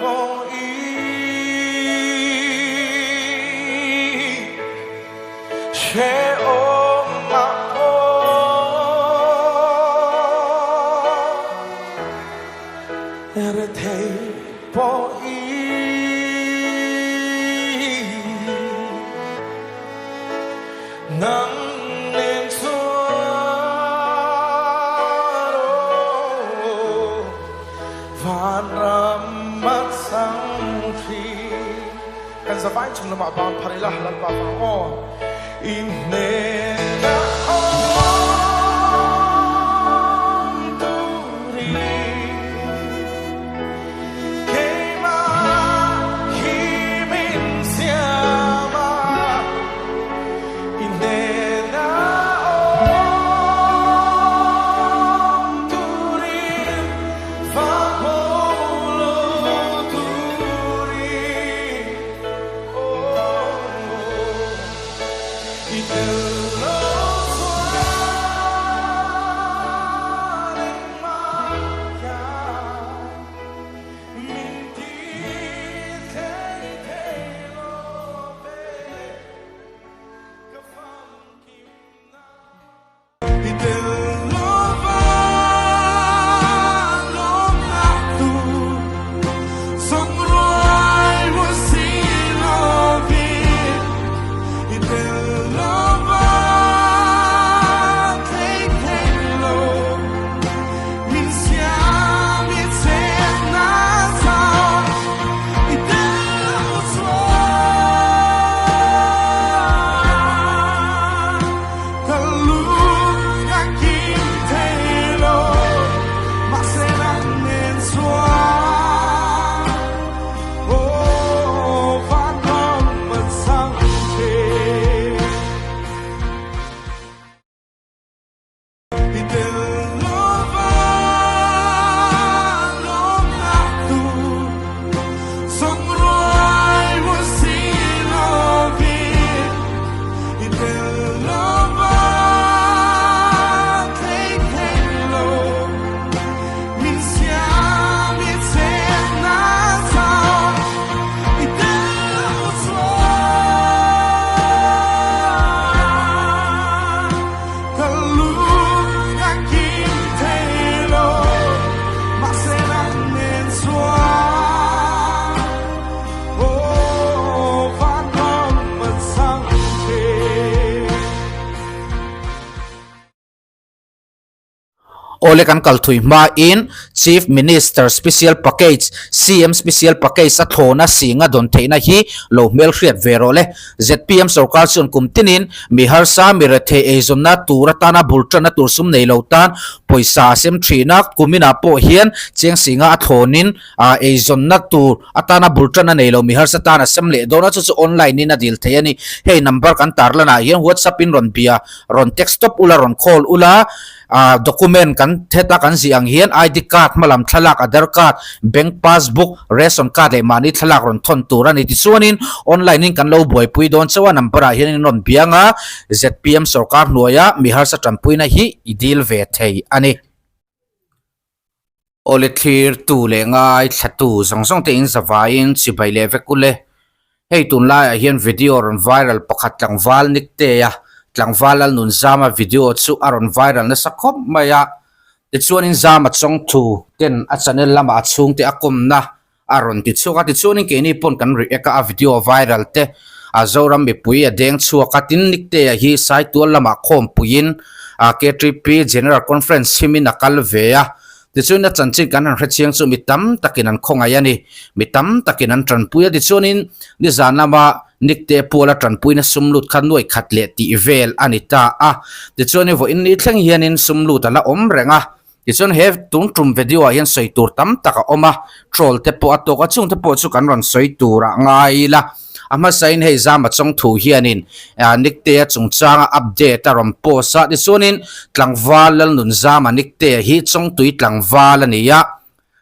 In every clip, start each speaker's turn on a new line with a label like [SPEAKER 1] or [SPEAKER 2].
[SPEAKER 1] pawhin hrehawm ah pawh rethei pawhin Nang nen chuan aw vanram a chang thin. Kan zavai chung lamah bang phar ila Lalpa vang aw i hnenah awm turin keimah hi min siam a. I hnena awm turin fak ho lo turin aw i tel lo chuan engmah hian min ti thlei thei lo ve.
[SPEAKER 2] Awle kan kal thui hmain Chief Minister Special Package, CM Special Package a thlawna singa dawn theihna hi lo hmelhriat ve rawh le. Zpm sorkar chuan kum tinin mi harsa, mi rethei eizawnna tur atana bul tanna tur sum nei lo tan pawisa a sem thin a, kuminah pawh hian cheng singa a thlawnin eizawnna tur atana bul tanna nei lo mi harsa tan a sem leh dawn a, chu chu online in a dil thei a ni. Hei number kan tarlanah hian WhatsApp in rawn bia, rawn text tawp ula, rawn call ula. Ah document kan heta kan zih ang hian ID card hmalam thlalak Aadhar card, bank passbook, ration card leh mahni thlalak rawn thawn tur a ni. Tichuanin online in kan lo buaipui dawn chauh a number ah hian in rawn biang a, zpm sorkar hnuaia mi harsa tanpuina hi i dil ve thei a ni. Awle thlir tu leh ngai thla tu zawng zawng te in zavaiin chibai leh vek ule. Hei tunlaiah hian video rawn viral pakhat tlangval Niktea tlangval Lalnunzama video chu a rawn viral nasa khawp mai a. Tichuanin Zama Chawngthu ten a channel lamah a chhungte a kawmna a rawn ti chhuak a. Tichuanin keini pawn kan react a, a video viral te a Zoram mipui a deng chhuak a. Tin Niktea hi Saitual lamah khawmpuiin KTP General Conference himin a kal ve a. Tichuan a chanchin kan han hrechiang chu mi tam takin an khawngaih a ni. Mi tam takin an tanpui a, tichuanin nizan lama Nikte Puala tanpuina sum lut kha nuai khat leh tih vel a ni ta a. Tichuanin vawiin ni thleng hianin sum lut a la awm reng a. Tichuan he tun tum video ah hian sawi tur tam tak a awm a, troll te pawh a tawk a, chungte pawh chu kan rawn sawi tur ah ngai ila. A hmasain hei Zama Chawngthu hianin Niktea chungchanga update a rawn post a, tichuanin tlangval Lalnun Zama Niktea hi Chawngtui tlangval a ni a,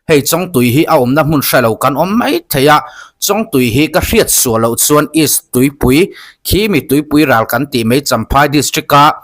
[SPEAKER 2] hei Chawngtui hi a awmna hmun hre lo kan awm mai thei a, Chawngtui hi ka hriat suah loh chuan East Tuipui khi mi Tuipui ral kan tih mai Champhai District a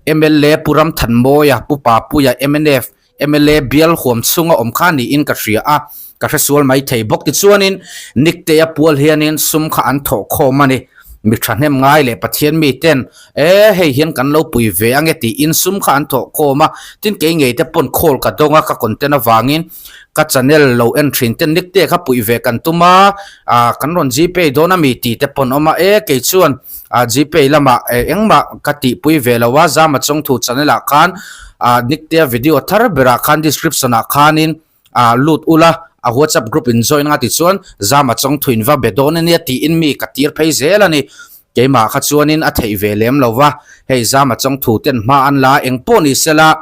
[SPEAKER 2] mla Pu Ramthanmawia, Pu Papuia mnf mla bial huam chhunga awm kha niin ka hria a. Ka hre sual mai thei bawk. Tichuanin Niktea pual hianin sum kha an thawh khawm a ni. Mi thahnem ngai leh Pathian miten e hei hian kan lo pui ve ange tiin sum kha an thawh khawm a. Tin kei ngei te pawn call ka dawng a, ka content avangin ka channel lo en thin ten Niktea kha puih ve kan tum a, ah kan rawn gpay dawn a mi tih te pawn awm a. E kei chuan ah gpay lamah engmah ka tihpui ve lo a, Zama Chawngthu channel ah khan ah Niktea video thar berah khan description ah khanin Ah lut ula, a WhatsApp group in join anga tichuan Zama chawngthu in va be dawn ania tiin mi ka tir phei zel a ni. Keimah kha chuanin a theih ve lem lo va, hei Zama chawngthu ten hma an la eng pawh ni sela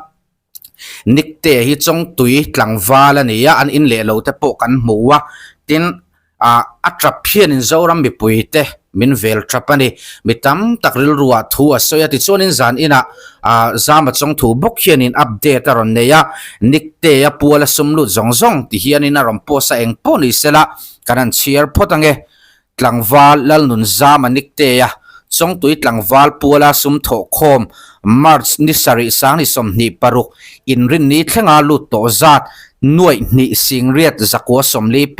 [SPEAKER 2] Nikte hi chawngtui tlangval a ni a, an in leh lo te pawh kan hmu a, tin Ah, a tap hianin Zoram mipuite min vel tap a ni. Mi tam tak rilruah thu a sawi a, tichuanin zan inah ah Zama chawngthu bawk hianin update a rawn nei a, Niktea puala sum lut zawng zawng ti hianin a rawn post a, eng pawh ni sela kan han chhiar phawt ange. Tlangval Lalnun Zama Niktea Chawngtui tlangval puala sum thawh khawm March ni sarih sangni 26 inrinni thlenga lut tawh zat Nuaih hnih singriat zakua 45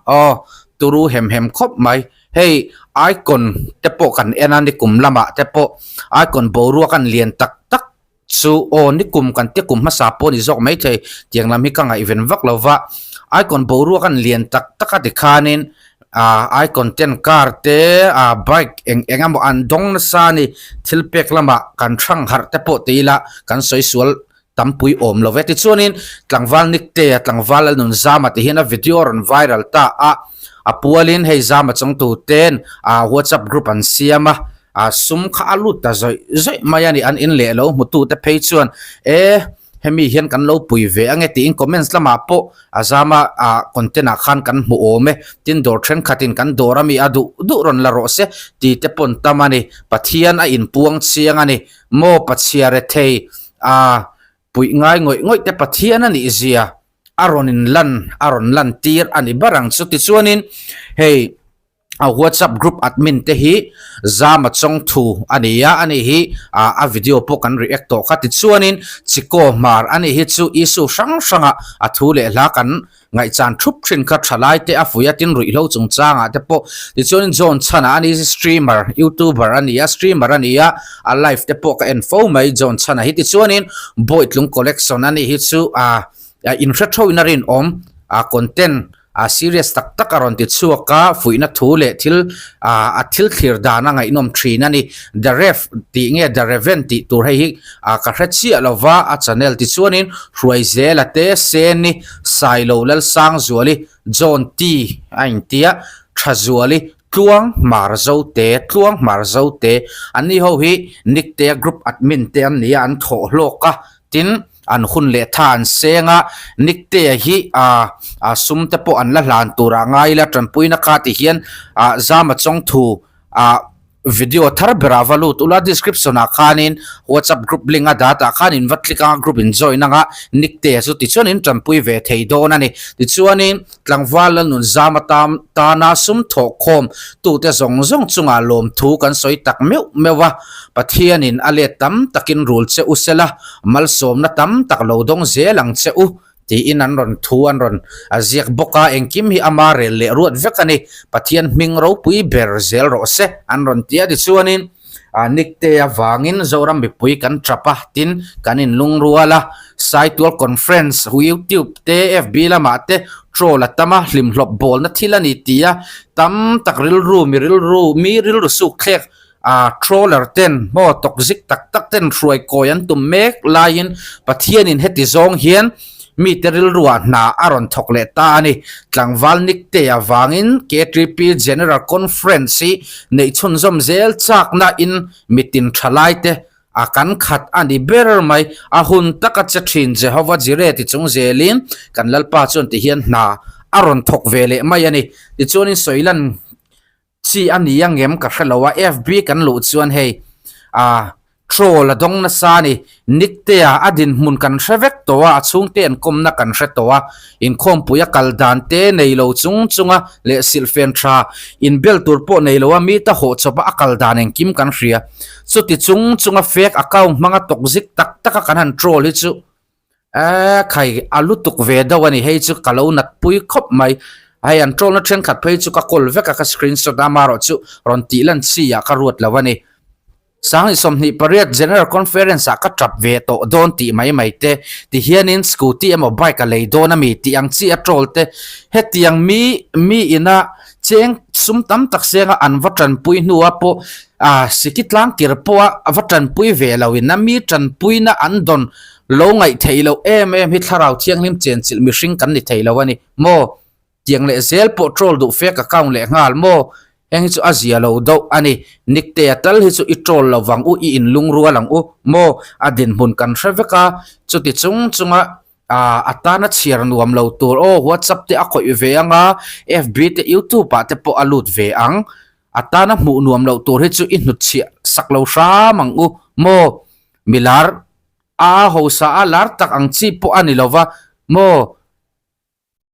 [SPEAKER 2] aw turu hem hem khawp mai. Hei icon te pawh kan en a nikum lamah te pawh icon boruak an lian tak tak chu aw nikum kan tia kum hmasa pawh ni zawk mai thei tiang lam hi ka ngaihven vak lo va. Icon boruak an lian tak tak a tikhanin ah icon ten car te ah bike eng eng emaw an dawng nasa a ni. Thil pek lamah kan hrang harh te pawh ti ila kan sawi sual Tampui awm lo ve. Tichuanin tlangval Niktea, tlangval Lalnunzama ti hian a video a rawn viral ta a, a pualin hei Zama chawngtu ten a WhatsApp group an siam a, a sum kha a lut ta zawih zawih mai a ni. An in leh lo hmutute phei chuan e hemi hian kan lo pui ve ange tiin comments lamah pawh a Zama a content ah khan kan hmu awm e. Tin dawr thenkhatin kan dawr ami a duh duh rawn la rawh se ti te pawn tam a ni. Pathian a inpuang chiang a ni. Maw Pachhia rethei a puih ngai ngawih ngawih te Pathian a nih zia a rawn in lan a rawn lan tir a ni ber ang chu. Tichuanin hei a WhatsApp group admin te hi Zama Chawngthu a ni a, ani hi a video pawh kan react tawh kha. Tichuanin Chikaw Hmar a nih hi chu issue hrang hranga a thu leh hla kan Ngaihchan thup thin kha thalai te a fuih a, tin ruihhlo chungchangah te pawh tichuanin John Chhana a ni streamer, youtuber a ni a, streamer a ni a, a live te pawh ka en fo mai John Chhana hi tichuanin Bawitlung collection a nih hi chu ah inhre thoin a rinawm ah content ah serious tak tak a rawn ti chhuak a, fuihna thu leh thil ah a thil thlir dan a ngaihnawm thin a ni. The Rev tih nge The Reven tih tur hei hi ah ka hre chiah lova a channel tichuanin Hruaizela te Seni Sailo Lalsangzuali, John T a intia, Thazuali, Tluang Hmarzote, Tluang Hmarzote, anni ho hi Niktea group admin te an ni a, an thawh hlawk a, tin an hun leh tha an seng a, Niktea hi ah sum te pawh an la hlan tur ah ngai ila tanpuina kha ti hian ah Zama Chawngthu ah Video thar berah va lut ula description ah khanin WhatsApp group link a dat ah khan in va click anga group in join anga nick te chu tichuan in tanpui ve thei dawn a ni. Tichuanin tlangval la nun zam atan tana sum thawh khawm tute zawng zawng chungah lawmthu kan sawi tak meuh meuh a, Pathianin a let tam takin rul che u sela malsawmna tam tak lo dawng zel ang che u. Tiin an rawn thu an rawn a ziak bawk a, engkim hi ama rel leh ruat vek a ni. Pathian hming ropui ber zel rawh se an rawn ti a, tichuanin Nikte avangin Zoram mipui kan tap a, tin kan inlungrual a, Saitual Conference, YouTube te, FB lamah te troll a tam a, hlimhlawp bawlna thil a ni ti a, tam tak rilru mi rilru mi rilru sukthlek A troller ten maw toxic tak tak ten hruai kawi an tum mek laiin Pathianin heti zawng hian mite rilruah hna a rawn thawk leh ta a ni. Tlangval Nikte avangin KTP General Conference hi neih chhunzawm zel chakna in mitin thalaite a kan khat a ni ber mai. A hun taka che thin Jehovah Jireh ti chung zelin kan Lalpa chuan tihian hna a rawn thawk ve leh mai a ni. Tichuanin sawilan Chi a ni angem ka hre lo a, FB kan luh chuan hei ah troll a dawng nasa a ni. Niktea a dinhmun kan hre vek tawh a, a chhungte an kawmna kan hre tawh a, inkhawmpui a kal dan te nei lo chung chunga leh silhfen tha inbel tur pawh nei lo a mita hawh chawp a a kal dan engkim kan hria. Chuti chung chunga fake account hmanga toxic tak taka kan han troll hi chu. Eee khai a lutuk ve deuh a ni hei chu ka lo nat pui khawp mai hei an troll na thenkhat phei chu ka kawl vek a ka screenshot a amaherawhchu rawn tih lan chi ah ka ruat lo a ni. Sanghnih 28 General Conference ah ka tap ve tawh dawn tih mai mai te, ti hianin scooty emaw bike a lei dawn ami tih ang chi a troll te, hetiang mi mi ina cheng sum tam tak senga an va tanpui hnua pawh ah siki tlang kir pawha va tanpui ve lo in a mi tanpuina an dawn lo ngaih theih loh em em hi thlarau thianghlim chenchilh mihring kan ni thei lo a ni maw? Tiang leh zel pawh troll duh fake account leh nghal maw? Heng hi chu a zia lo deuh a ni. Niktea tal hi chu i troll lo vang u, i inlungrual ang u maw? A dinhmun kan hre vek a, chuti chung chunga ah a tana chhiar nuam lo tur aw WhatsApp te a khawih ve ang a, FB te YouTube ah te pawh a lut ve ang. A tana hmuh nuam loh tur hi chu i hnutchhiah sak lo hram ang u maw? Milar a hausa a lar tak ang chi pawh a ni lo va maw?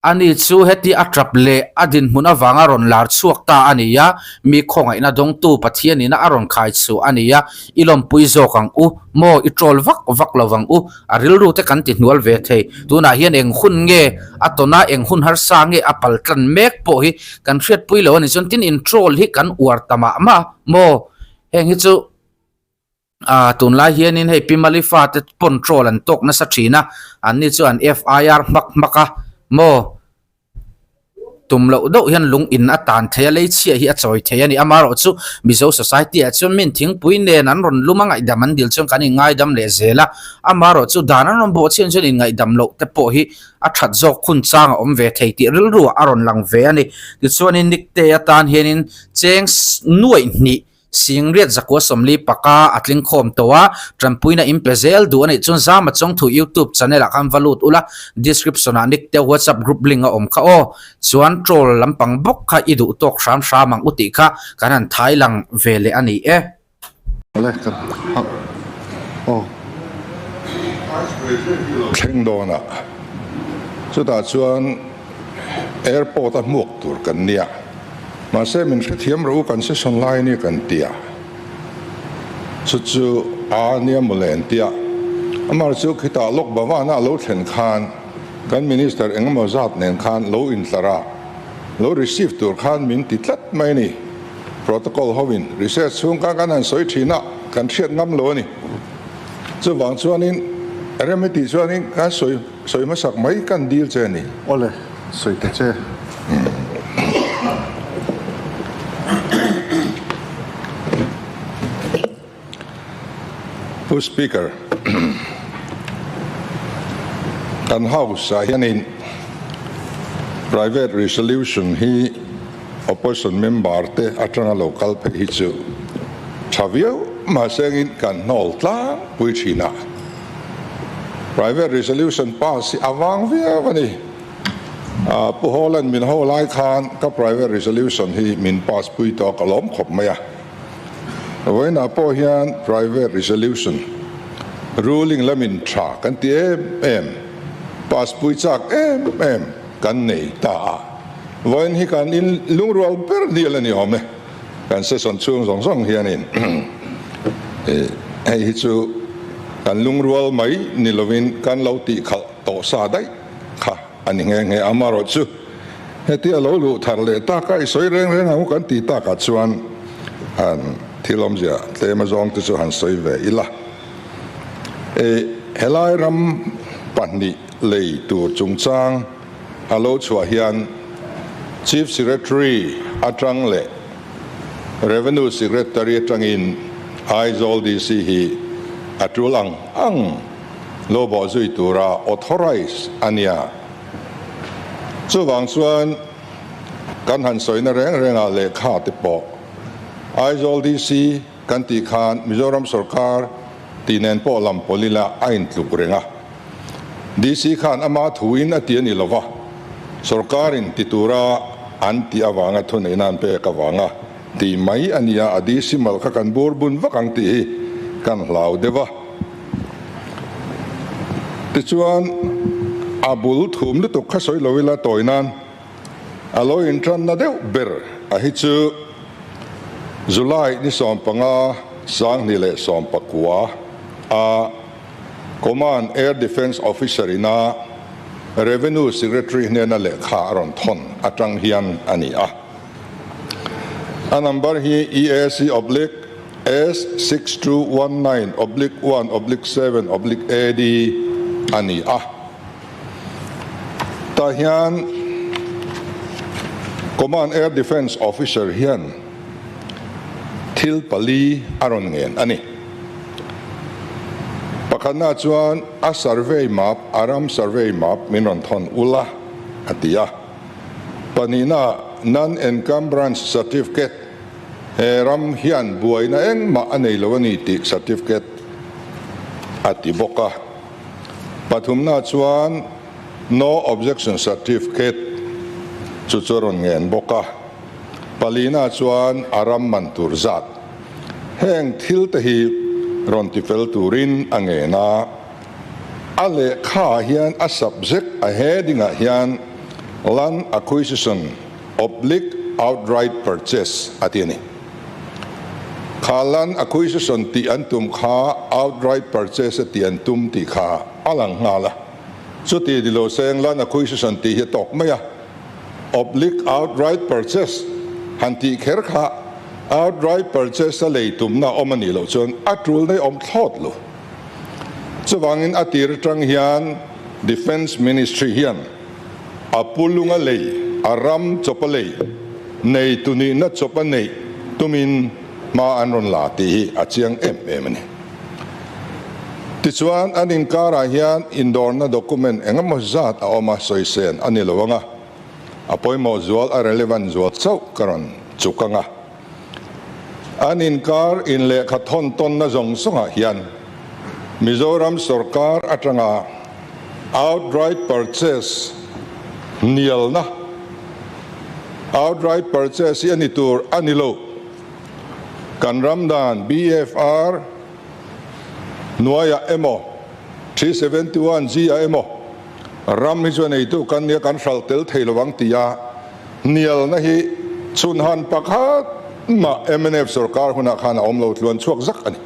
[SPEAKER 2] Ani chu heti a tap leh a dinhmun avanga rawn lar chhuak ta a ni a, mi khawngaihna dawngtu Pathianina a rawn khai chhuah a ni a, i lawmpui zawk ang u, maw i troll vak vak lo vang u, a rilru te kan ti hnual ve thei. Tunah hian eng hun nge a tawn a, eng hun harsa nge a pal tlan mek pawh hi kan hriatpui lo a ni chuan tin in troll hi kan uar ta mah mah maw? Heng hi chu. Ah tunlai hianin hei Pi Mali fate pawn troll an tawk nasa thin a, anni chu an FIR hmak hmak a, maw tum loh deuh hian lung in a tan thei a, lei chhiah hi a chawi thei a ni. Amaherawh chu Mizo society ah chuan min thingpui nen an rawn lum a, ngaihdam an dil chuan kan ingaidam leh zel a, amaherawh chu dan an rawn bawh chian chuan inngaihdam loh te pawh hi a that zawk hun chang a awm ve thei tih rilru ah a rawn lang ve a ni. Tichuanin Nikte atan hianin cheng nuaih hnih Singriat zakua 40 paka a tling khawm tawh a, tanpuina in pe zel duh a nih chuan Zama Chawngthu YouTube channel ah khan va lut ula, description ah Nick te WhatsApp group link a awm kha aw. Chuan troll lampang bawk kha i duh tawk hram hram ang u tih kha kan han thai lang ve leh a ni e.
[SPEAKER 3] Awle ka aw.
[SPEAKER 4] Thleng dawnah chutah chuan airport a hmuak tur kan nia. Mahse min hrethiam rawh u kan session lai ania kan ti a, chu chu a nia mawle an ti a. Amar chu khitah Lok Bhavan-a a lo thlen khan kan Minister engemaw zat nen khan lo intlar a, lo receive tur khan min ti tlat mai a ni. Protocol hoin recess chhung khan kan han sawi thin a, kan hriat ngam lo a ni. Chuvang chuanin rem i tih chuanin kan sawi sawi hmasak mai kan dil che a ni.
[SPEAKER 3] Awle, sawi ta che.
[SPEAKER 4] Pu Speaker, kan House ah hianin Private Resolution hi Opposition member te atanga lo kal phei hi chu tha viau mahsengin kan hnawl tlangpui thin a. Private Resolution pass hi a vang viau a ni. Pu Hawla'n min ho lai khan ka Private Resolution hi min pass pui tawh ka lawm khawp mai a. Vawiinah pawh hian Private Resolution ruling lamin tha kan ti em em, pass pui chak em em kan nei ta a. Vawiin hi kan in lungrual ber hnial a ni awm e. Kan session chhung zawng zawng hianin hei hi chu kan lungrual mai ni lovin kan lo tih khalh tawh sa daih kha a ni nghe nghe. Amaherawhchu hetia lo luh thar leh taka i sawi reng reng ang u kan tih takah chuan han thil awmzia tlem azawng te chu han sawi ve ila. Helai ram pahnih lei tur chungchang A lo chhuah hian Chief Secretary atang leh Revenue Secretary atangin Aizawl DC hi a tul ang ang lo bawh zui tura authorise a nia. Chuvang chuan kan han sawina reng rengah lehkha te pawh Aizawl DC kan tih khan Mizoram sawrkar tih nen pawh lam pawl ila a intluk reng a. DC khan ama thuin a ti a ni lova, sawrkarin ti tura an tih avanga thuneihna an pek avanga tih mai a nia, a DC mal kha kan bur bun vak ang tih hi kan hlau deuh a. Tichuan, a bul thum lutuk kha sawi lo ila tawi nan a lo intanna deuh ber a hi chu July ni 15, 2019 a. Command Air Defence Officer ina Revenue Secretary hnena lehkha a rawn thawn atang hian a ni a. A number hi EAC oblique S6219 oblique 1 oblique 7 oblique AD a ni a. Tah hian Command Air Defence Officer hian thil pali a rawn ngen a ni. Pakhatna chuan a survey map, a ram survey map min rawn thawn ula a ti a. Pahnihna Non-Encumbrance Certificate, he ram hian buaina engmah a nei lo a ni tih certificate a ti bawk a. Pathumna chuan No Objection Certificate chu chu a rawn ngen bawk a. Palina chuan a ram man tur zat heng thil te hi rawn tifel turin a ngen a. A lehkha ah hian a subject a heading ah hian Land Acquisition Oblique Outright Purchase a ti a ni. Kha land acquisition tih an tum kha outright purchase a tih an tum tih kha a lang nghal a. Chuti ni lo seng land acquisition tih hi a tawk mai a. Oblique outright purchase han tih kher kha outright purchase a lei tumna a awm a nih loh chuan a tul nei awm thlawt lo. Chuvangin a tir atang hian Defence Ministry hian a pulunga lei, a ram chawpa lei, nei tu nihna chawpa neih tumin hma an rawn la tih hi a chiang em em a ni. Tichuan an inkarah hian indawrna document eng emaw zat a awm a, sawisen a ni lo ang a, a pawimawh zual, a relevant zual chauh ka rawn chuk ang a. An inkar in lehkha thawn tawnna zawng zawngah hian Mizoram sawrkar atanga outright purchase hnialna, outright purchase hi a ni tur a ni lo. Kan ram dan BFR hnuaiah emaw, 371 G ah emaw ram hi chu a neitu kan nia kan hralh tel thei lo ang tia Hnialna hi chhunhan pakhat mah mnf sorkar hunah khan a awm lo tluan chhuak zak a ni.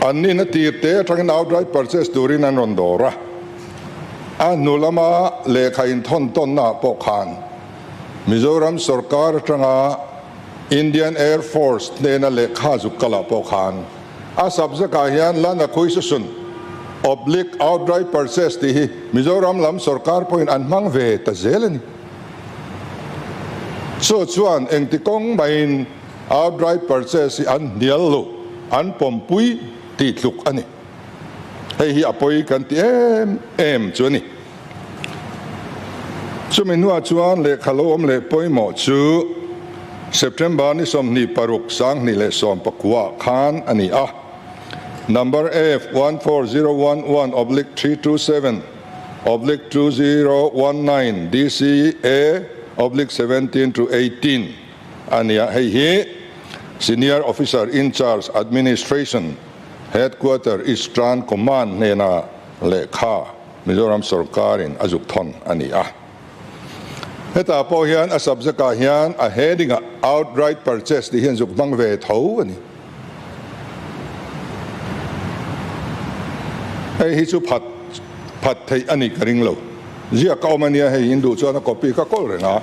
[SPEAKER 4] An nihna tir te atangin outright purchase turin an rawn dawr a, a hnu lama lehkha inthawn tawnna ah pawh khan Mizoram sorkar atanga Indian Air Force hnena lehkha zuk kalah pawh khan A subject ah hian Land Acquisition Oblique Outright Purchase tih hi Mizoram lam sorkar pawhin an hmang ve ta zel a ni. Chu chuan engti kawng maiin outright purchase hi an hnial lo, an pawmpui tih tluk a ni. Hei hi a pawi kan ti em em chu a ni. Chumi hnuah chuan lehkha lo awm leh pawimawh chu September ni 26 2019 khan a ni a, Number F 14011 oblique 327 oblique 2019 DCA oblique 17 to 18 a ni a, hei hi Senior Officer in Charge Administration Headquarter Eastern Command hnena lehkha Mizoram sorkarin a zuk thawn a ni a. Hetah pawh hian a subject ah hian a heading ah outright purchase tih hian zuk hmang ve tho a ni. Hei hi chu phat phat theih a ni ka ring lo. Ziak a awm a nia hei in duh chuan a copy ka kawl reng a.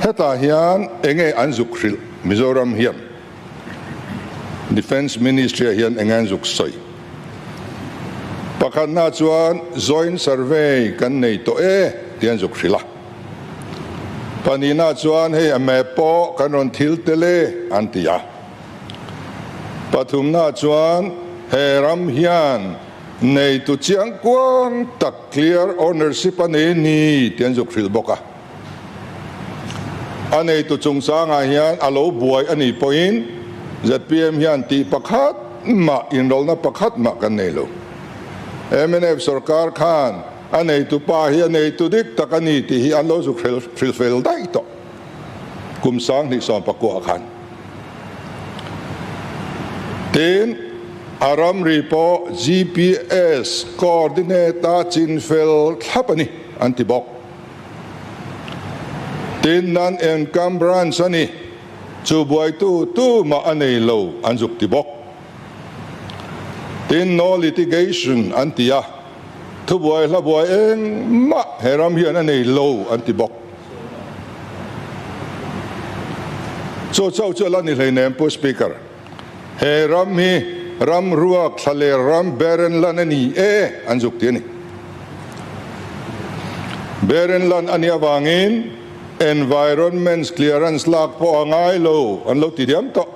[SPEAKER 4] Hetah hian enge an zuk hrilh Mizoram hian? Defence Ministry ah hian eng an zuk sawi? Pakhatna chuan Joint Survey kan nei tawh e tih an zuk hrilh a. Pahnihna chuan hei a map pawh kan rawn thil tel e an ti a. Pathumna chuan he ram hian neitu chiang kuang tak clear ownership a nei ni tih an zuk hrilh bawk a. A neitu chungchangah hian a lo buai a nih pawhin zpm hian tih pakhat mah, inrawlhna pakhat mah kan nei lo. Mnf sorkar khan a neitu pa hi a neitu dik tak a ni tih hi an lo zuk hrilh fel daih tawh kum 2019 khan. Tin, a ramri pawh GPS coordinate-a chinfel thlap a ni an ti bawk. Tin, nan encumbrance a ni, chu buaitu tumah a nei lo an zuk ti bawk. Tin, no litigation an ti a, thubuai hla buai engmah he ram hian a nei lo an ti bawk. Chu chauh chu a la ni hleinem Pu Speaker. He ram hi ram ruak thlaler ram barren land a ni e an zuk ti a ni. Barren land a nih avangin environment clearance lak pawh a ngai lo an lo ti diam tawh.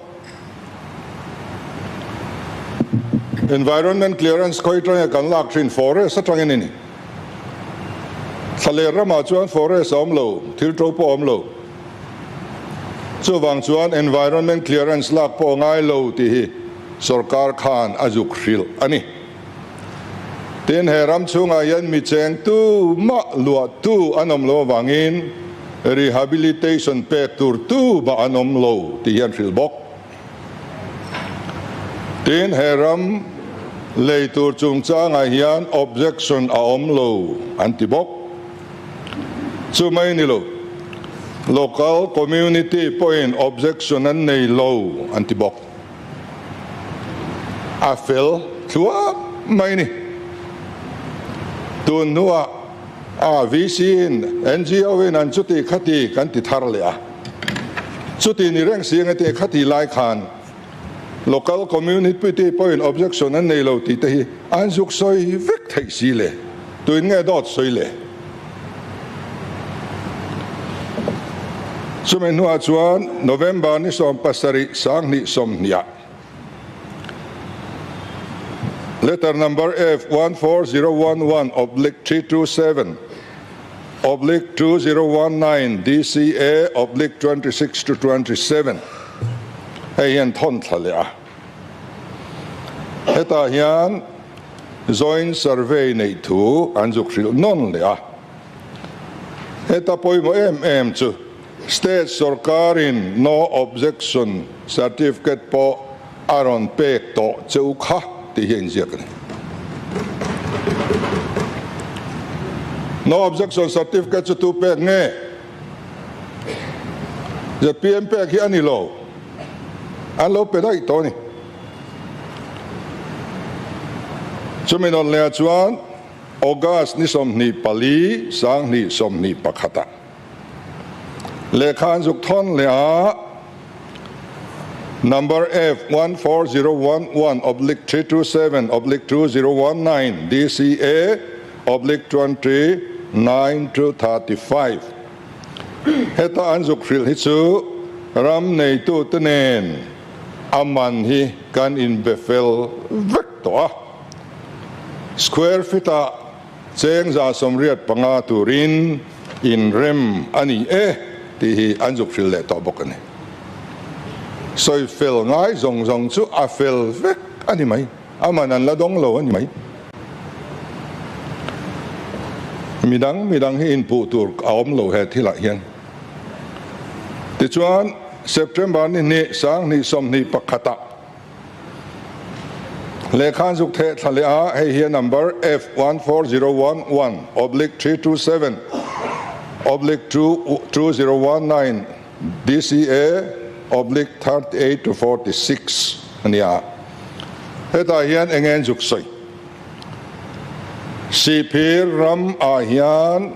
[SPEAKER 4] Environment clearance khawi atanga kan lak thin forest atangin a ni. Thlaler ramah chuan forest a awm lo, thil to pawh a awm lo. Chuvang chuan environment clearance lak pawh a ngai lo tih hi sorkar khan a zuk hrilh a ni. Tin, he ram chhungah hian mi cheng tu mah luah tu an awm lo avangin rehabilitation pek tur tu mah an awm lo tih hi an hrilh bawk. Tin, he ram lei tur chungchangah hian objection a awm lo an ti bawk. Chu mai ni lo, local community pawhin objection an nei lo an ti bawk. A fel thluak mai ni. Tun hnuah a VC in NGO in an chuti khati kan ti thar leh a. Chuti ni reng si enge te khati lai khan local community pawhin objection an nei lo tih te hi an zuk sawi vek theih si le. Tuin nge dawt sawi le? Chumi hnuah chuan November ni 70 2020ah letter number F 14011 oblique 327 oblique 2019 DCA oblique 26 to 27 hei hian thawn thla leh a. Hetah hian Joint Survey neih thu an zuk hrilh nawn leh a. Heta pawimawh em em chu State sorkarin No Objection Certificate pawh a rawn pek tawh che u kha tih hi a inziak a ni. No Objection Certificate chu tu pek nge? Zpm pek hi a ni lo. An lo pe daih tawh a ni. Chumi nawn lehah chuan August ni 24, 2021 ah lehkha an zuk thawn leh a, Number F 14011 oblique 327 oblique 2019 DCA oblique 29 to 35 Heta an zuk hrilh hi chu ram neitute nen a man hi kan inbe fel vek tawh a. Square feet ah cheng 185 turin inrem a ni e tih hi an zuk hrilh leh tawh bawk a ni. Sawi fel ngai zawng zawng chu a fel vek a ni mai, a man an la dawng lo a ni mai. Midang midang hi inpuh tur a awm lo he thilah hian. Tichuan, September ni hnih 2021 ah lehkha an zuk theh thla leh a, hei hi a number F 14011 oblique 327 oblique 2019 DCA oblique 38 to 46 a ni a. Hetah hian eng nge an zuk sawi? Sihphir ram ah hian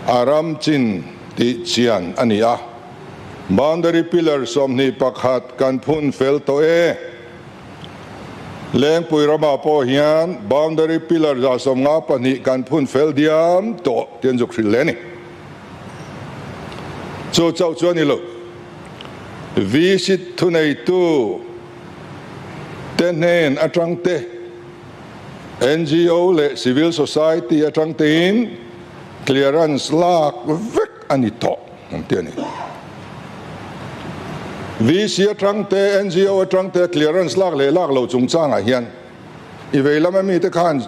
[SPEAKER 4] a ram chin tih chian a ni a. Boundary pillar 21 kan phun fel tawh e. Lengpui ramah pawh hian boundary pillar 152 kan phun fel diam tawh tih an zuk hrilh hle a ni. Chu chauh chu a ni lo. VC thuneitu te hnen atang te, NGO leh civil society atang tein clearance lak vek a ni tawh ang tih a ni. VC atang te, NGO atang te clearance lak leh lak lo chungchangah hian i vei lama mite khan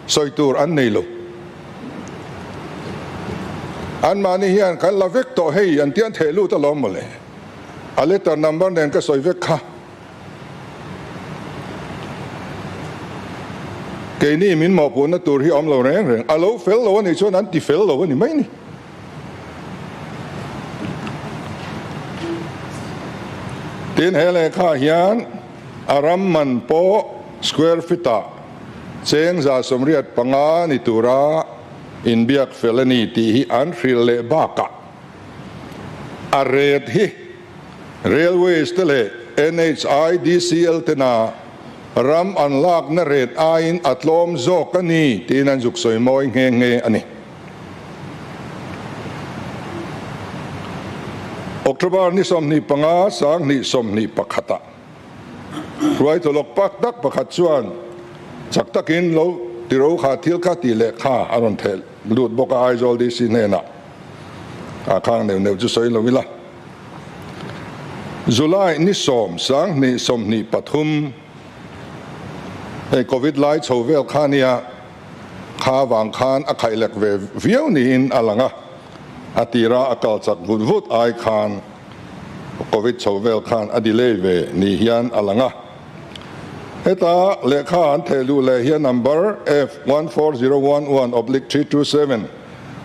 [SPEAKER 4] sawi tur an nei lo. Anmahni hian kan la vek tawh hei an tian theh lut alawm mawle. A letter number nen ka sawi vek kha. Keini min mawhpuhna tur hi a awm lo reng reng. A lo fel lo a nih chuan an ti fel lo a ni mai ni. Tin, he lehkhaah hian a ram man pawh square feet ah cheng 185 ni tura inbiak fel a ni tih hi an hrilh leh bakah a ret hi Railways te leh NHIDCL tena ram an lakna ret aiin a tlawm zawk a ni tiin an zuk sawi mawi nghe nghe a ni. October ni 25, 2021 ah hruaitu lawk pak tak pakhat chuan chak takin lo tiro kha thil kha tih leh kha a rawn theh lut bawk a Aizawl DC hnenah a khang neuh neuh chu sawi lo ila. July ni 10, 2023 hei Covid lai chho vel kha nia. Kha vang khan a khaihlek ve viau niin a lang a, a tira a kal chak vut vut ai khan Covid chho vel khan a delay ve ni hian a lang a. Heta lehkha an theh luh leh hian number F 14011 oblique 327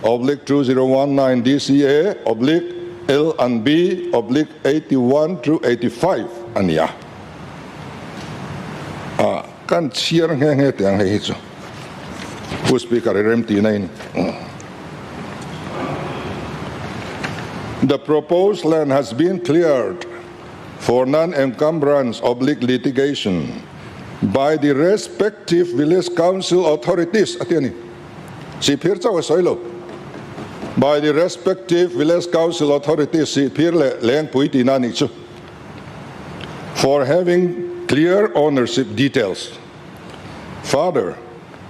[SPEAKER 4] oblique 2019 DCA oblique L and B oblique 81 to 85 a ni a. Kan chhiar nghe nghe teh ang hei hi chu Pu Speaker i rem tihna in. The proposed land has been cleared for non-encumbrance oblique litigation by the respective village council authorities a ti a ni. Sihphir chauh a sawi lo. By the respective village council authorities Sihphir leh Lengpui tihna a nih chu. For having clear ownership details. Further,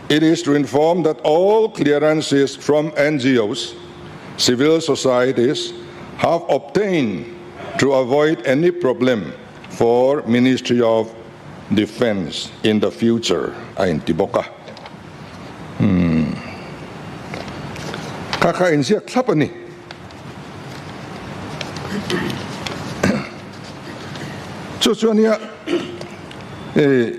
[SPEAKER 4] it is to inform that all clearances from NGOs, civil societies have obtained to avoid any problem for Ministry of Defence in the future a inti bawk a. Umm. Kha kha inziak thlap a ni. Chu chu ania eh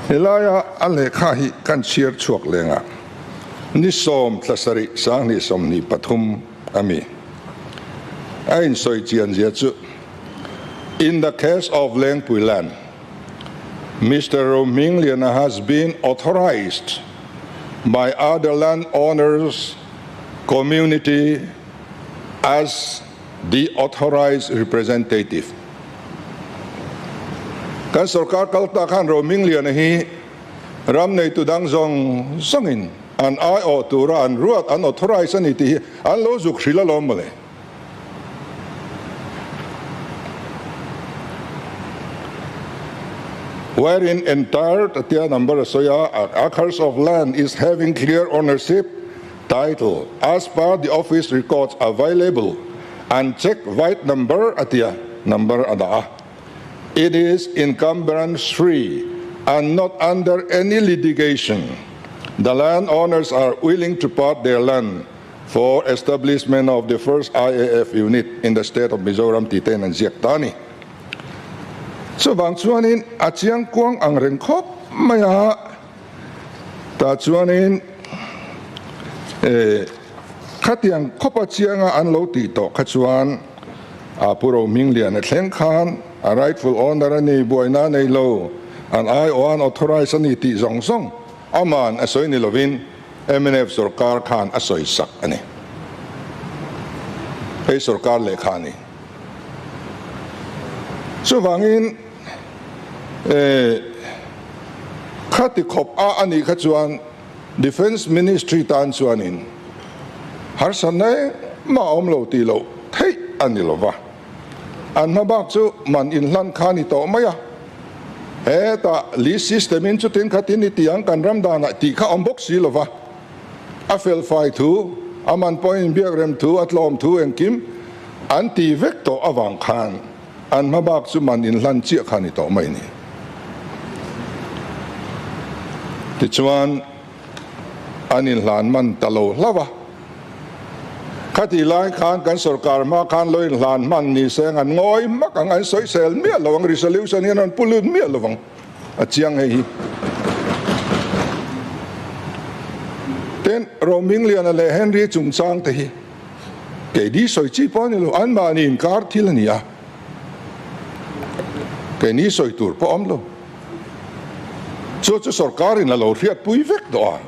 [SPEAKER 4] Helaia a lehkha hi kan chhiar chhuak leng a, ni 10 thla 7 2023 a mi. A insawi chian zia chu In the case of Lengpui land, Mister Rohmingliana has been authorised by other land owners community as the authorised representative. Kan sorkar kal ta khan Rohmingliana hi ram neitu dang zawng zawngin an aiawh tura an ruat an authorise a ni tih hi an lo zuk hrilh alawm mawle. Wherein entire tia number a sawi a, acres of land is having clear ownership title as per the office records available and check vide number a tia number a dah a. It is encumbrance free and not under any litigation. The land owners are willing to part their land for establishment of the first IAF unit in the state of Mizoram tih tein an ziak ta a ni. Chuvang chuanin a chiang kuang ang reng khawp mai a, tah chuanin eh khatiang khawpa chianga an lo tih tawh kha chuan a Pu Rohmingliana thleng khan a rightful owner a ni, buaina a nei lo, an aiawh an authorise a ni tih zawng zawng aman a sawi ni lovin Mnf sorkar khan a sawi sak a ni. Hei sorkar lehkha a ni. Chuvangin khati khawp a a nih kha chuan Defence Ministry tan chuanin harsatna engmah a awm lo tih loh theih a ni lova. An hma bak chu man inhlan kha a ni tawh mai a. Hetah lease system in chutin khatin i ti ang kan ram danah tih kha awm bawk si lova. A felfai thu, a man pawh inbiak rem thu, a tlawm thu engkim an ti vek tawh avang khan an hma bak chu man inhlan chiah kha a ni tawh mai a ni. Tichuan. An inhlan man ta lo hlauh a. Khatih lai khan kan sorkar hma khan lo inhlan hman ni se ang an ngawi hmak ang, an sawisel miah lo ang, resolution hian an pu lut miah lo ang, a chiang hei hi. Rohmingliana leh Henry chungchang te hi keini sawi chi pawh a ni lo, anmahni inkar thil a ni a, keini sawi tur pawh a awm lo. Chu chu sorkarin a lo hriatpui vek tawh a.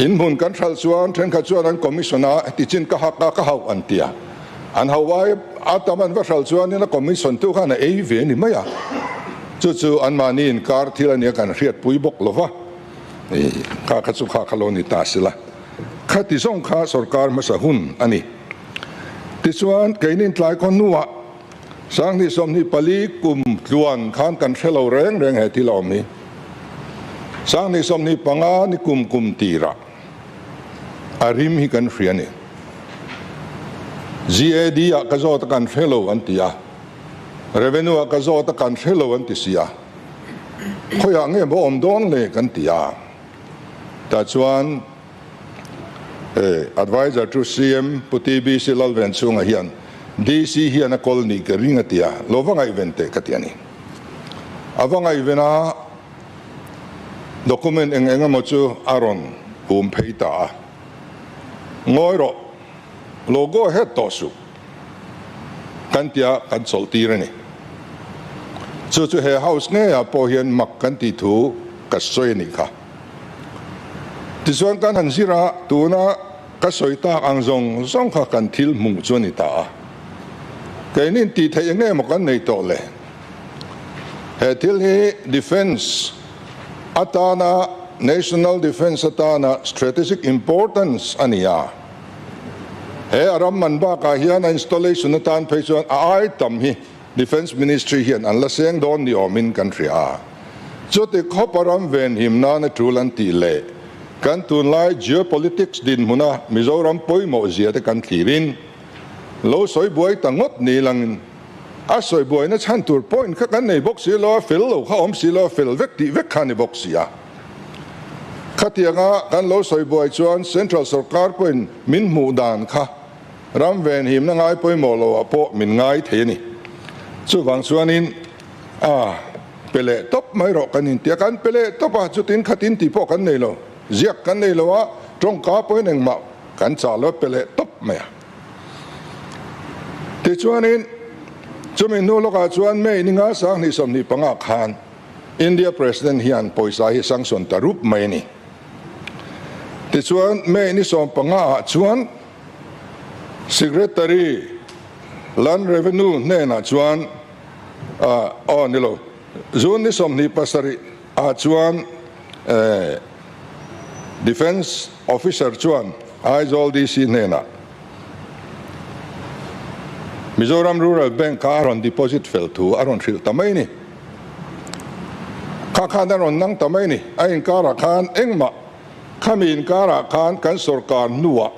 [SPEAKER 4] In hmun kan hralh chuan thenkhat chuan an commission a, heti chin ka hak a, ka hauh an ti a. An hauh ai a tam an va hralh chuanin a commission tu khan a ei ve a ni mai a. Chu chu anmahni inkar thil a nia kan hriatpui bawk lo va. Kha kha chu kha kha lo ni ta sila. Khati zawng kha sorkar hmasa hun a ni. Tichuan keinin tlai khaw hnuah Sanghnih 24 kum tluan khan kan hre lo reng reng he thil a awm hi. Sanghnih 25 ni kum kum tirah a rim hi kan hria a ni. GAD ah ka zawt a kan hre lo an ti a, Revenue ah ka zawt a kan hre lo an ti si a, khawiah nge maw awm dawn le kan ti a. Tah chuan Adviser to CM Pu TBC Lalvenchhunga hian DC hian a kawl nih ka ring a ti a, lo va ngaihven teh ka ti a ni. A va ngaihven a, document eng eng emaw chu a rawn hum phei ta a. Ngawi rawh, lo go ahead tawh suh kan tia kan chawlh tir a ni. Chu chu he house ngeiah pawh hian mak kan tih thu ka sawi a nih kha. Tichuan kan han zir a, tuna ka sawi tak ang zawng zawng kha kan thil hmuh chu a ni ta a. Keinin tih theih eng emaw kan nei tawh le? He thil hi defence atana, national defence atana strategic importance a ni a. He a ram man bakah hian a installation atan phei chuan a ai tam hi Defence Ministry hian an la seng dawn ni awmin kan hria a. Chuti khawp a ram venhim nana tul an tih leh kan tunlai geopolitics dinhmuna Mizoram pawimawh zia te kan thlirin lo sawi buai ta ngawt ni langin a sawi buaina chhan tur point kha kan nei bawk si lo a, fel lo kha awm si lo a, fel vek tih vek kha a ni bawk si a. Khatianga kan lo sawi buai chuan Central sorkar pawhin min hmuh dan kha Ram venhimna ngai pawimawh loah pawh min ngai thei a ni. Chuvang chuanin a pe leh tawp mai rawh kan inti a, kan pe leh tawp a, chutin khatin tih pawh kan nei lo, ziak kan nei lo a, tawngka pawhin engmah kan chah lo a, pe leh tawp mai a. Tichuanin chumi hnu lawkah chuan May ni nga 2025 khan India President hian pawisa hi sanction ta rup mai a ni. Tichuan May ni 15 ah chuan Secretary Land Revenue hnenah chuan aw ni lo, June ni 27 ah chuan Defence Officer chuan Aizawl DC hnenah Mizoram Rural Bank kha a rawn deposit fel thu a rawn hrilh ta mai a ni. Kha khan a rawn nang ta mai a ni. A inkarah khan engmah Khami inkarah khan kan sorkar hnuah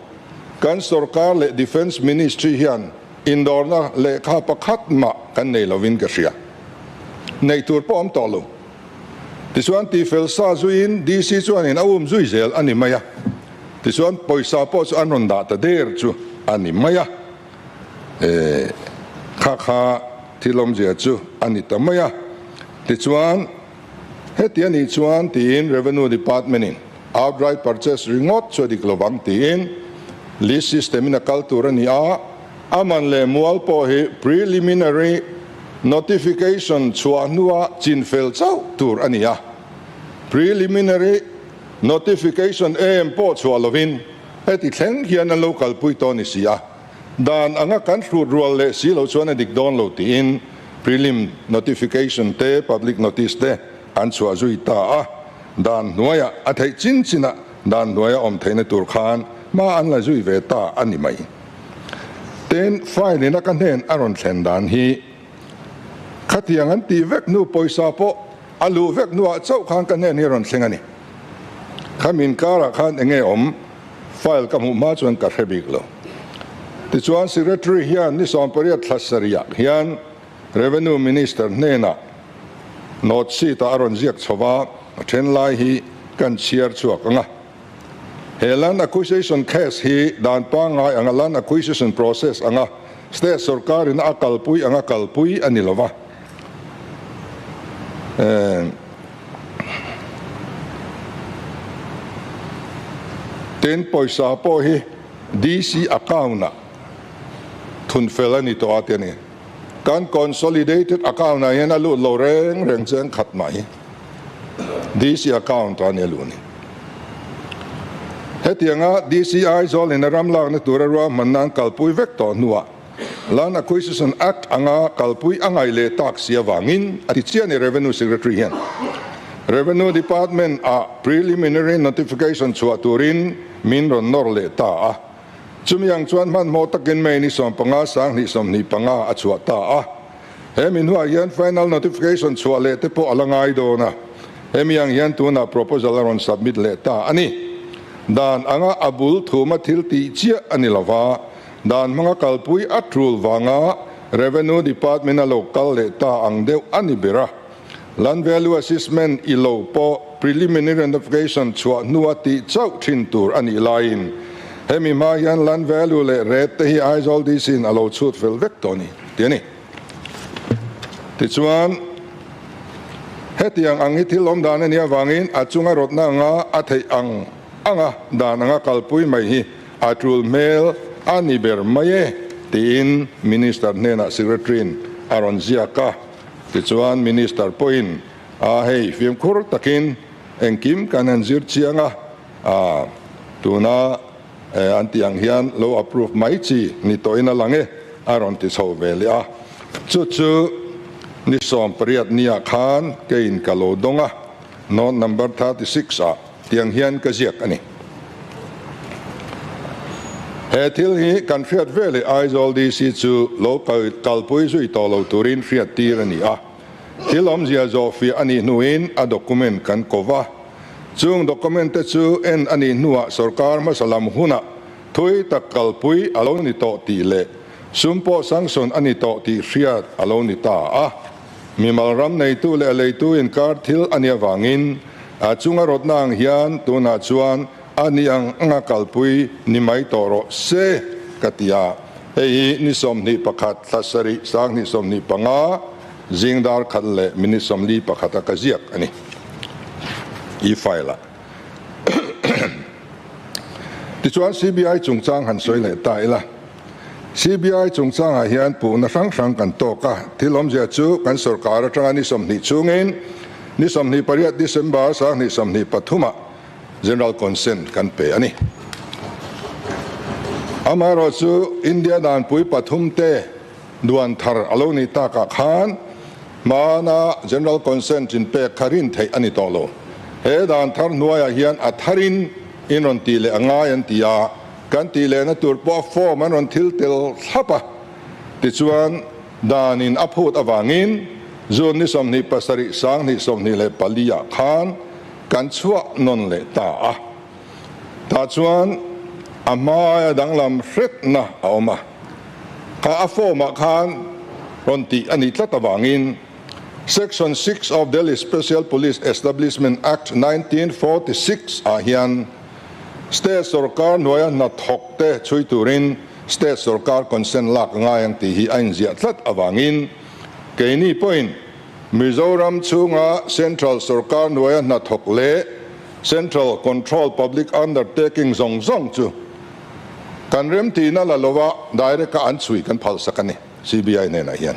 [SPEAKER 4] kan sorkar leh Defence Ministry hian indawrna lehkha pakhat mah kan nei lovin ka hria. Neih tur pawh awm tawh lo. Tichuan tifel sa zuiin DC chuanin a um zui zel a ni mai a. Tichuan pawisa pawh chu an rawn dah ta der chu a ni mai a. Kha kha thil awmzia chu a ni ta mai a. Tichuan. Heti a nih chuan tiin Revenue Department in outright purchase ringawt chu a dik lovang tiin lease system in a kal tur a ni a, a man leh mual pawh hi preliminary notification chhuah hnua chinfel chauh tur a ni a, preliminary notification em pawh chhuah lovin heti thleng hian an lo kalpui tawh a ni si a. Dan anga kan hrut rual leh si lo chuan a dik dawn lo tiin prelim notification te public notice te an chhuah zui ta a, dan hnuaiah a theih chin chinah dan hnuaia awm theihna tur khan hma an la zui ve ta a ni mai. Tin, file in a ka hnen a rawn thlen dan hi khatiang an tih vek hnu pawisa pawh a luh vek hnuah chauh khan ka hnen hi a rawn thleng a ni. Khami inkarah khan enge awm? File ka hmuh hma chuan ka hre bik lo. Tichuan Secretary hian ni 18 thla sarihah hian Revenue Minister hnenah note sheet ah a rawn ziak chho va, a then lai hi kan chhiar chhuak ang a. He land acquisition case hi dan pangngai anga land acquisition process anga state sorkarin a kalpui anga kalpui a ni lo va. Tin, pawisa pawh hi DC account-ah thun fel a ni tawh a ti a ni. Kan consolidated account-ah hian a lut lo reng reng cheng khat mai. DC account-ah a ni a luh ni. Hetianga DC Aizawl-in a ram lakna tura ruahmanna an kalpui vek tawh hnuah Land Acquisition Act anga kalpui a ngaih leh tak si avangin a ti chiah a ni Revenue Secretary hian Revenue Department ah preliminary notification chhuah turin min rawn nawr leh ta a. Chumi ang chuan hmanhmawh takin May ni 15 2025 a chhuah ta a. He mi hnuah hian final notification chhuah leh te pawh a la ngai dawn a, hemi ang hian tunah proposal a rawn submit leh ta a ni. Dan anga a bul thuma thil tih chiah a ni lova, dan hmanga kalpui a tul vanga Revenue Department a lo kal leh ta ang deuh a ni ber a. Land Value Assessment i lo pawh preliminary notification chhuah hnua tih chauh thin tur a nih laiin hemi hma hian Land Value leh Rate te hi Aizawl DC in a lo chhut fel vek tawh a ni tih a ni. Tichuan, hetiang ang hi thil awm dan a nih avangin a chunga rawtna anga a theih ang anga dan anga kalpui mai hi a tul hmel a ni ber mai e tiin Minister hnenah Secretary-in a rawn ziak a. Tichuan Minister pawhin a hei fimkhur takin engkim kan han zir chiang a, a tuna an tih ang hian lo approve mai chi ni tawhin a lang e a rawn ti chho ve leh a. Chu chu ni 18 nia khan keiin ka lo dawng a, note number 36 ah tiang hian ka ziak a ni. He thil hi kan hriat ve leh Aizawl DC chu lo kalpui zui tawh lo turin hriat tir a ni a. Thil awmzia zawhfiah a nih hnuin a document kan ko va. Chung document te chu en a nih hnuah sorkar hmasa lam hunah thui tak kalpui a lo ni tawh tih leh sum pawh sanction a ni tawh tih hriat a lo ni ta a. Mimal ram neitu leh a leitu inkar thil a nih avangin a chunga rawtna ang hian tunah chuan a ni ang anga kalpui ni mai tawh rawh se ka ti a. Hei hi ni 21 thla sarih 2025 zing dar khat leh minute 41 a ka ziak a ni. E-file ah. Tichuan CBI chungchang han sawi leh ta ila. CBI chungchangah hian puhna hrang hrang kan tawk a, thil awmzia chu kan sorkar atanga ni 20 chungin ni 28 December 2023 ah General Consent kan pe a ni. Amaherawhchu India danpui pathum te duan thar a lo nih takah khan hmana General Consent in pek kha rin theih a ni tawh lo. He dan thar hnuaiah hian a tharin in rawn tih leh a ngai an ti a. Kan tih lehna tur pawh a form an rawn thil tel thlap a, tichuan danin a phut avangin June ni 27 2024 ah khan kan chhuah nawn leh ta a. Tah chuan a hmaia danglam hretna a awm a, kha a form ah khan rawn tih a nih tlat avangin Section 6 of Delhi Special Police Establishment Act 1946 ah hian State sorkar hnuaia hnathawk te chhui turin State sorkar consent lak a ngai ang tih hi a inziah tlat avangin keini pawhin Mizoram chhunga Central sorkar hnuaia hnathawk leh Central Control Public Undertaking zawng zawng chu kan remtihna la lova direct a an chhui kan phalsak a ni. CBI hnenah hian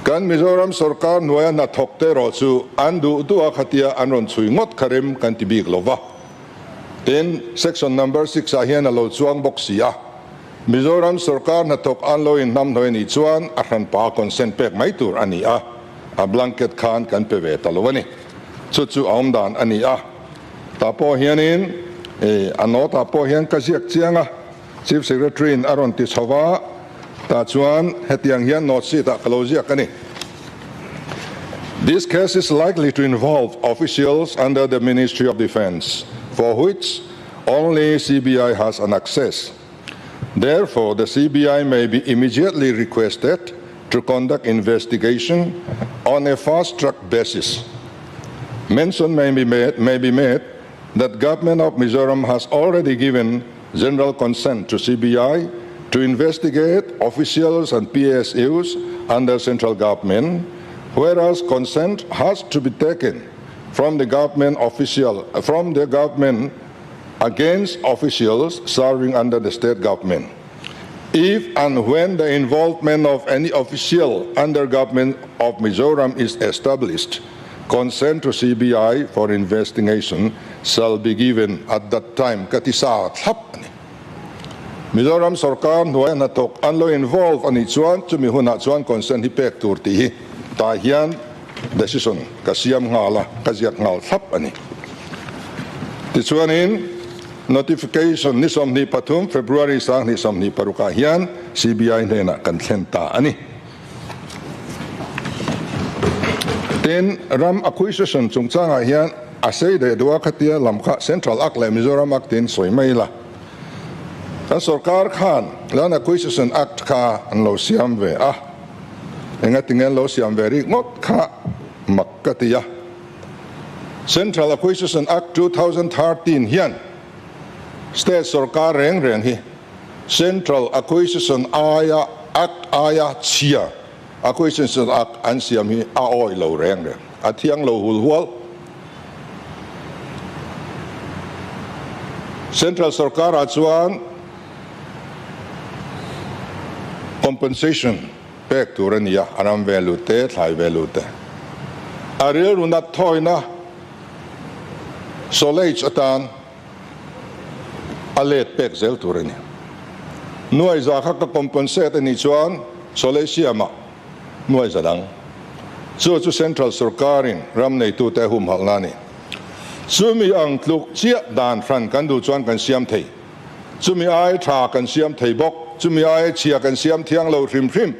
[SPEAKER 4] kan Mizoram sorkar hnuaia hnathawk te erawh chu an duh duh a khatia an rawn chhui ngawt kha rem kan ti bik lo va. Tin, section number 6 ah hian a lo chuang bawk si a, Mizoram sorkar hnathawk an lo inhnamhnawih anih chuan a hranpa consent pek mai tur a ni a, a blanket khan kan pe ve ta lo a ni. Chu chu a awm dan a ni a. Tah pawh hianin a note ah pawh hian ka ziak chiang a. Chief Secretary-in a rawn ti chho va, tah chuan hetiang hian note sheet ah ka lo ziak a ni. This case is likely to involve officials under the Ministry of Defence, for which only CBI has an access. Therefore, the CBI may be immediately requested to conduct investigation on a fast-track basis. Mention may be made, may be made that Government of Mizoram has already given general consent to CBI to investigate officials and PSUs under central government, whereas consent has to be taken from the government official, from the government against officials serving under the state government. If and when the involvement of any official under government of Mizoram is established, consent to CBI for investigation shall be given at that time ka ti sa thlap a ni. Mizoram sorkar hnuaia hnathawk an lo involve a nih chuan chumi hunah chuan consent hi pek tur tih hi tah hian decision ka siam nghal a, ka ziak nghal thlap a ni. Tichuanin notification ni 23 February 2026 ah hian CBI hnenah kan thlen ta a ni. Tin, ram acquisition chungchangah hian a sei daih duh a, khatia lam kha Central Act leh Mizoram Act tiin sawi mai ila. Kan sorkar khan Land Acquisition Act kha an lo siam ve a, engatinge an lo siam ve rik ngawt kha mak ka ti a. Central Acquisition Act 2013 hian State sorkar reng reng hi Central Acquisition aia Act aia chhia Acquisition Act an siam hi a awih lo reng reng, a thiang lo hul hual. Central sorkarah chuan compensation pek tur a ni a, a ram value te, thlai value te. A rilru nat thawina solace atan a let pek zel tur a ni. Nuaiza kha ka compensate a nih chuan sawlei siamah nuaiza dang. Chu chu Central sorkarin ram neitute a humhalhna a ni. Chumi ang tluk chiah dan hran kan duh chuan kan siam thei. Chumi ai tha kan siam thei bawk. Chumi ai chhia kan siam thiang lo hrim hrim.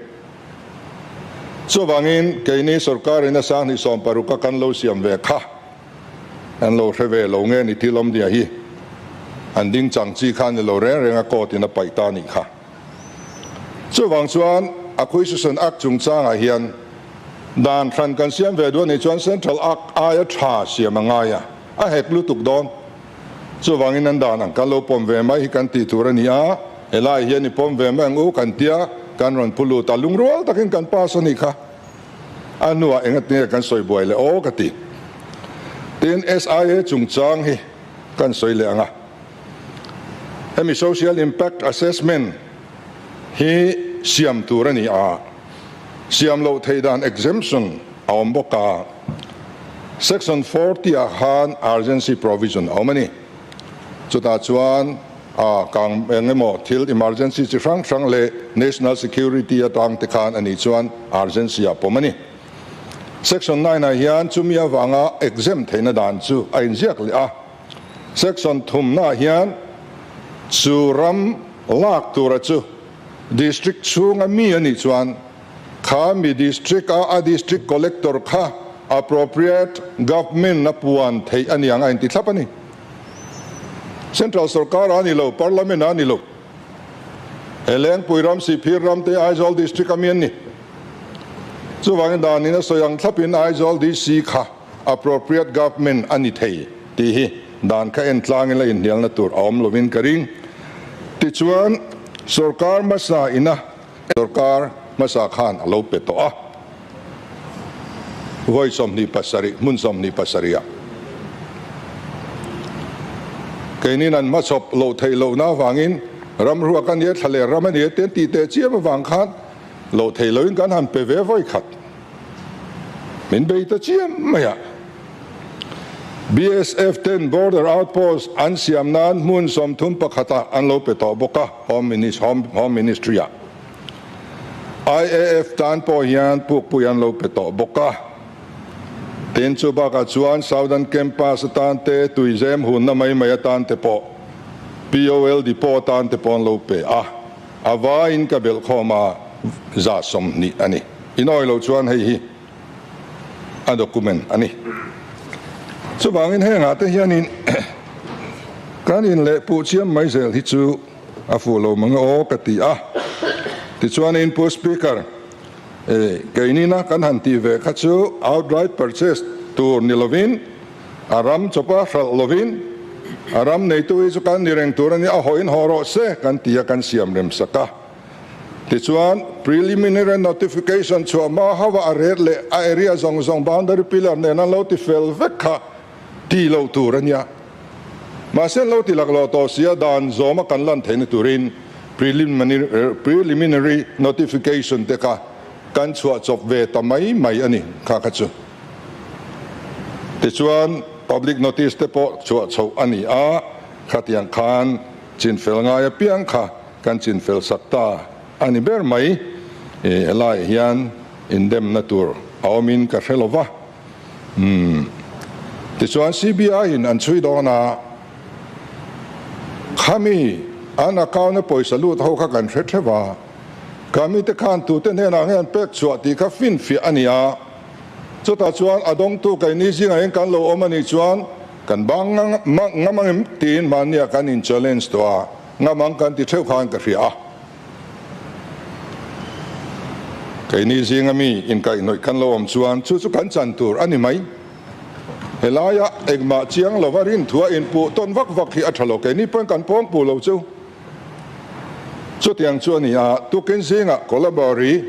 [SPEAKER 4] Chuvangin keini sorkarin a 2016 a kan lo siam ve kha. An lo hre ve lo nge ni thil awmdia hi an ding chang chi kha ni lo reng reng a court in a paih ta nih kha. Chuvang chuan Acquisition Act chungchangah hian dan hran kan siam ve duh a nih chuan Central Act aia tha siam a ngai a, a hek lutuk dawn. Chuvangin an dan ang kan lo pawm ve mai hi kan tih tur a ni a, helai hian i pawm ve mai ang u kan tia kan rawn pu lut a, lungrual takin kan pass a nih kha. A hnuah engatinge kan sawi buai leh aw ka ti. Tin, SIA chungchang hi kan sawi leh ang a. Hemi Social Impact Assessment hi siam tur a ni a, siam loh theih dan exemption a awm bawk a. Section 40 ah khan urgency provision a awm a ni. Chutah chuan A kang eng emaw thil emergency chi hrang hrang leh national security atang te khan a nih chuan urgency ah pawm a ni. Section 9 ah hian chumi avanga exempt theihna dan chu a inziak leh a. Section thumna ah hian chu ram lak tura chu district chhunga mi a nih chuan kha mi district a a district collector kha appropriate government a puan theih a niang a inti thlap a ni. Central sorkar a ni lo, Parliament a ni lo. He Lengpui ram, Sihphir ram te Aizawl District a mi an ni. Chuvangin danin a sawi ang thlapin Aizawl DC kha appropriate government a ni thei tih hi dan kha en tlangin la inhnialna tur a awm lovin ka ring. Tichuan, sorkar hmasa ina sorkar hmasa khan a lo pe tawh a. Vawi 27, hmun 27 ah keinin an hmachhawp loh theih lohna avangin ram ruak a nia, thla leh ram a nia te an tih teh chiam avang khan loh theih lohin kan han pe ve vawi khat. Min bei ta chiam mai a. BSF ten border outpost an siam nan hmun 31 ah an lo pe tawh bawk a, Home Ministry ah. IAF tan pawh hian pukpui an lo pe tawh bawk a. Tin, chu bakah chuan Southern Campus atan te, Tuizem hunna mai mai atan te pawh, POL Depot atan te pawh an lo pe a. A vaiin ka belhkhawm a 120 a ni. Inawi lo chuan hei hi a document a ni. Chuvangin hengah te hianin kan inlehpuh chiam mai zel hi chu A fuh lo mang aw ka ti a. Tichuanin Pu Speaker, e, keinina kan han tih ve kha chu outright purchase tur ni lovin, a ram chawpa hralh lovin, a ram neitu hi chu kan ni reng tur a ni, a hawiin haw rawh se kan ti a, kan siam rem sak a. Tichuan preliminary notification chhuah hma hauh a a ret leh a area zawng zawng boundary pillar nen an lo ti fel vek kha ti lo tur a nia. Mahse an lo ti laklawh tawh si a, dan zawma kan lan theihna turin preliminary notification te kha kan chhuah chawp ve ta mai mai a ni kha kha chu. Tichuan public notice te pawh chhuah chhoh a ni a, khatiang khan chinfel ngai apiang kha kan chinfel sak ta a ni ber mai. Helaiah hian indemna tur a awmin ka hre lo va. Umm. Tichuan CBI in an chhui dawn a, khami an account a pawisa lut ho kha kan hre theuh a, khami te khan tute hnenah nge an pek chhuah tih kha finfiah a ni a, chutah chuan a dawngtu keini zingah hian kan lo awm a nih chuan kan bang ngam ang em tiin mahnia kan in challenge tawh a, ngam ang kan ti theuh khan ka hria a. Keini zinga mi inkaihhnawih kan lo awm chuan chu chu kan chan tur a ni mai. Helaia engmah chiang lova rinthua inpuh tawn vak vak hi a tha lo. Keini pawhin kan pawng puh lo chu. Chutiang chu a ni a, tukin zingah Kolabari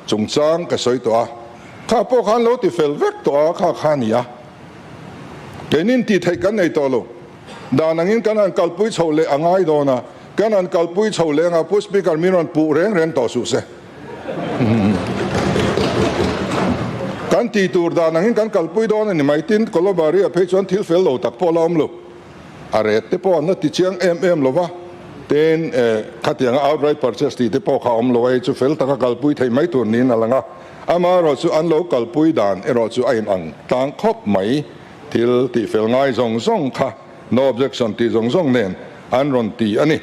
[SPEAKER 4] chungchang ka sawi tawh a, kha pawh khan lo ti fel vek tawh a, kha kha a ni a. Keinin tih theih kan nei tawh lo. Dan angin kan han kalpui chho leh a ngai dawn a, kan han kalpui chho leh anga Pu Speaker min rawn puh reng reng tawh suh se. Kan tih tur dan angin kan kalpui dawn a ni mai. Tin, Kolobari-ah phei chuan thil fel lo tak pawh la awm lo. A ret te pawh an la ti chiang em em lo va, tin, khatianga outright purchase tih te pawh kha a awm lo a, hei chu fel taka kalpui thei mai tur niin a lang a. Amaherawh chu an lo kalpui dan erawh chu a inang tlang khawp mai. Thil tihfel ngai zawng zawng kha no objection tih zawng zawng nen an rawn ti a ni.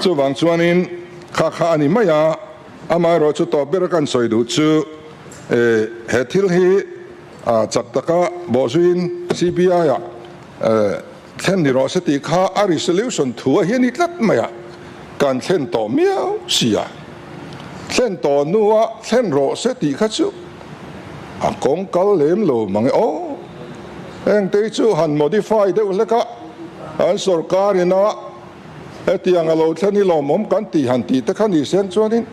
[SPEAKER 4] Chuvang chuanin kha kha a ni mai a, amaherawh chu tawp ber a kan sawi duh chu he thil hi chak taka bawhzuiin CBI ah thlen ni rawh se tih kha a resolution thu a hi a ni tlat mai a, kan thlen tawh miau si a, thlen tawh hnua thlen rawh se tih kha chu A kawng kal lem lo mang e aw. Hengte hi chu han modify deuh hlek a, an sorkar ina hetiang a lo thlen hi lawmawm kan tih han tih te kha ni sen chuanin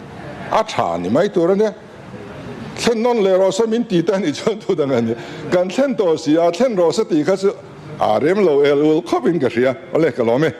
[SPEAKER 4] a tha ni mai tur a nia. Thlen nawn leh rawh se min ti te a nih chuan thu dang a ni. Kan thlen tawh si a, thlen rawh se tih kha chu a rem lo el ul khawpin ka hria. Awle ka lawm e.